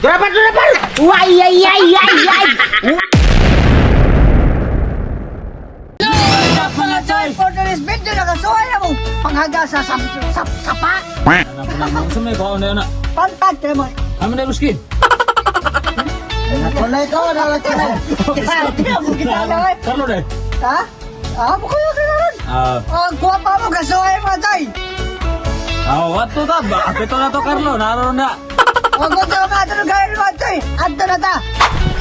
Durapan, durapan! Why, ay, ay, ay, ay! Mga choy, for this video, nakasuhay na mong panghaga sa sapa. Gusto mo ikaw na na. Pantag, tira mo. Amo na ruskin. Kulay ko, nalakulay. Tira mo, kita lang eh. Carlo de. Ha? Ah, mo kayo kailangan. Ah, Ah, kuha pa mo, kasuhay mga choy. ah, wato ta ba? Apito na to Carlo, naroon na. Huwag ko sa mga tulog kayo mga choy. Adto na ta.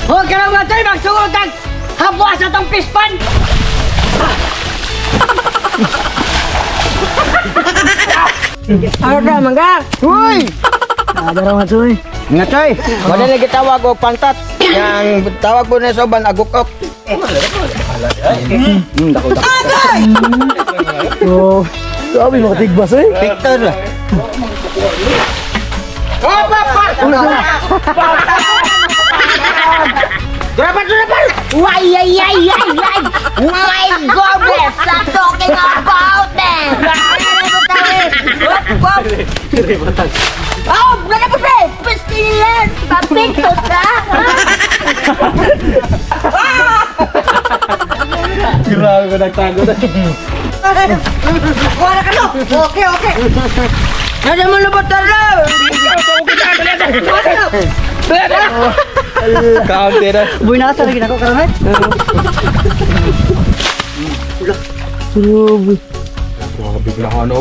Huwag ka lang mga choy, magsugod tag. Habwa sa tong pispan. Ano na, mangga? Uy! Adara mga choy. Nga choy, wala lagi tawag og pantat. Yang tawag po na sa uban agukok. Dako dako. Oh, sabi mo katigbas eh. Victor. Durapan, durapan! Why, ay, ay, ay, ay! My goodness! I'm talking about them! Oh, wala pa pre! Pastilan! Papinto ka! Grabe ko nagtago na. Kuha na ka no. Okay, okay. Nasa mo lubot talo! Kaunti na. Buhay na sa lagi na ko karon eh. Grabe. Grabe ko na ano,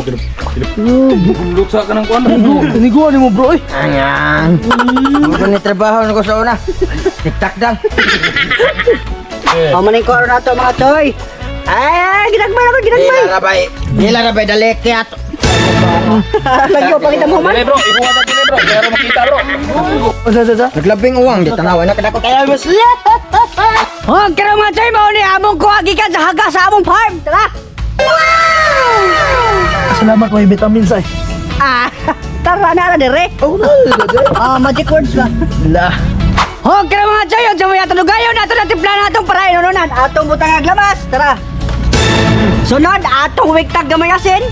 Gulok sa kanang kuan. Tiniguan mo bro eh. Ayan. Mo ni trabaho nako sa una. Tiktak dang. Oh, maning kuha na to mga choy. Ay, ginagmay ako, ginagmay. Dila rabay. Dila rabay daleke ato. Lagi ko pakita mo man. Dili bro, ikuha na dili bro, pero makita bro. Sa sa sa. Naglabing uwang di tanawa na kadako Kaya mas Oh, karon mga choy, mao ni among kuha gikan sa haga sa among farm. Tara. Salamat may vitamins ay. Ah, tara na ra dire. Oh, na. Ah, magic words ba? La. Oh, karon mga choy, unsa mo yato dugayon ato na timpla na atong para inununan. Atong butang ag lamas. Tara. Sunod atong wiktag gamay asin.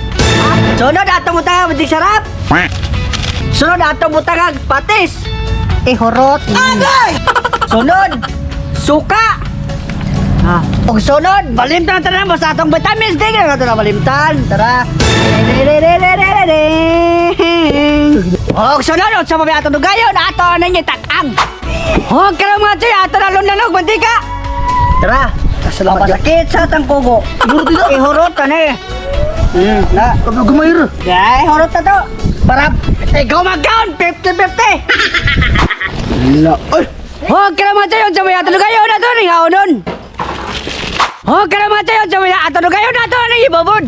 Sunod atong butang ag sarap. Sunod atong butang ag patis. Ihurot. Agay! Sunod, suka. Ah, og sunod, balimtan na tanan basta atong vitamins D na ato na balimtan. Tara. Og sunod, unsa pa may atong dugayon ato na ninyo takang. Og karon mga choy, ato na lunanog mantika. Tara. Salamat. Papasakit sa atang kugo. Ihurot dito. Ihurot ka na eh. Na. Sabi ko gamay ra. Ay, horot na to. Para ikaw mag-count, 50-50. La. Ay. Huwag ka naman tayo sa mga tulog kayo na to, ni haonon. Huwag ka naman tayo sa mga tulog kayo na to, ni ibabod.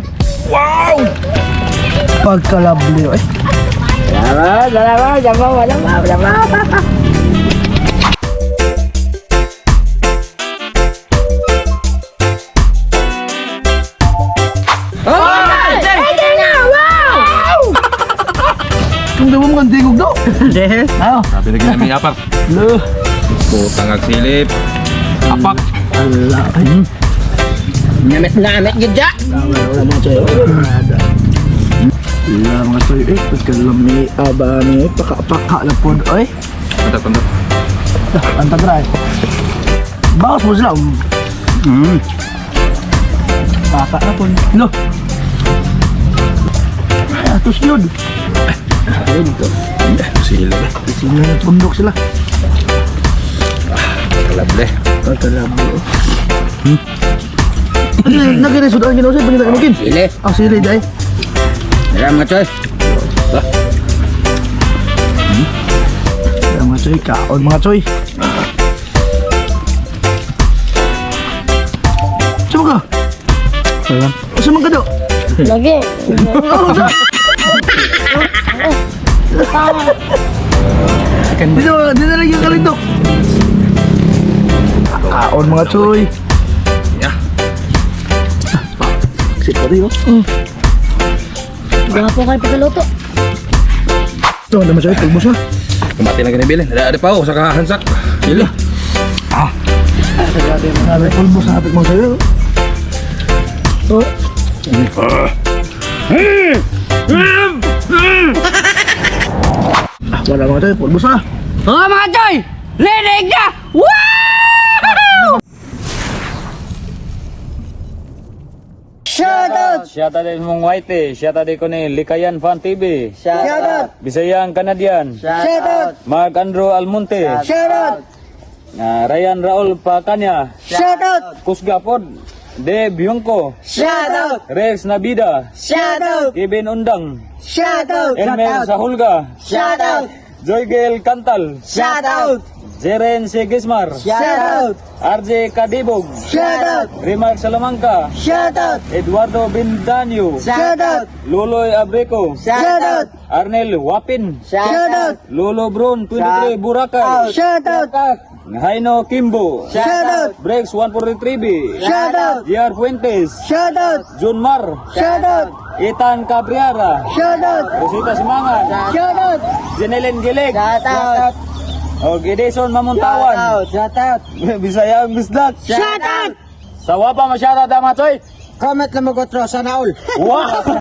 Pagkalabli eh. Salamat, salamat, salamat, salamat, salamat. Kung di mo mukhang tingog daw. Hindi. Ayo. Sabi na ginami apak. Lo. Putang agsilip. Apak. Ala. Ay. Namit namit gid ja. Wala mga choy. Wala mga choy. Eh, pagkalami aba ni paka-paka na pod oy. Pantat pantat. Dah, pantag ra. eh. Bawas mo sila. Paka na pod. No. Ay, atos yun. Silip. Sino na tundok sila. Kalable. Pagkalabo. Hmm? Nagirisod ang ginawa sa'yo, pangita ka magin. Dili. Ang sili dahil. Dira mga choy. Ayan, mga choy, kaon mga choy. Saan ka? Saan ka do? Lagi. Oo, saan? Dito, dito lagi yung kalindok. Kaon mga choy. Yeah. Sit pa rin, oh. Gwapo kayo pagkaluto. Ito, naman choy, pulbos na. Kumati lang ganyan bilin. Ada pa oh sa kahansak. Sili. Grabe, pulbos na hapit mga choy. Oh. Choy, pulbos na. Oh, mga choy! Linig na! Wow! Shout out! Shout out din mong Whitey. Shout out din ko ni Likayan Fan TV. Shout out! Bisayang Canadian. Shout out! Mark Andrew Almonte. Shout out! Ryan Raul Pacanya. Shout out! Kusga pod. Dave Yungko. Shout out! Rex Nabida. Shout out! Kevin Undang. Shout out! Elmer Sahulga. Shout out! Joygel Cantal. Shout out! Jeren Sigismar. Shout out! RJ Kadibog. Shout out! Remark Salamanca. Shout out! Eduardo Bindanyo. Shout out! Loloy Abrico. Shout out! Arnel Wapin. Shout out! Lolo Brun 23 Boracay. Shout out! Jaino Kimbo. Shout out! Breaks 143B. Shout out! JR Fuentes. Shout out! John Mar. Shout out! Ethan Cabrera. Shout out! Rosita Simangan. Shout out! Jeneline Gilig. Shout out! O Edison Mamuntawan. Shout out! Bisayang Bisdak. Shout out! Sa wapa masyado tama, Choy. Comment lang mag-otro, sana all. Wow!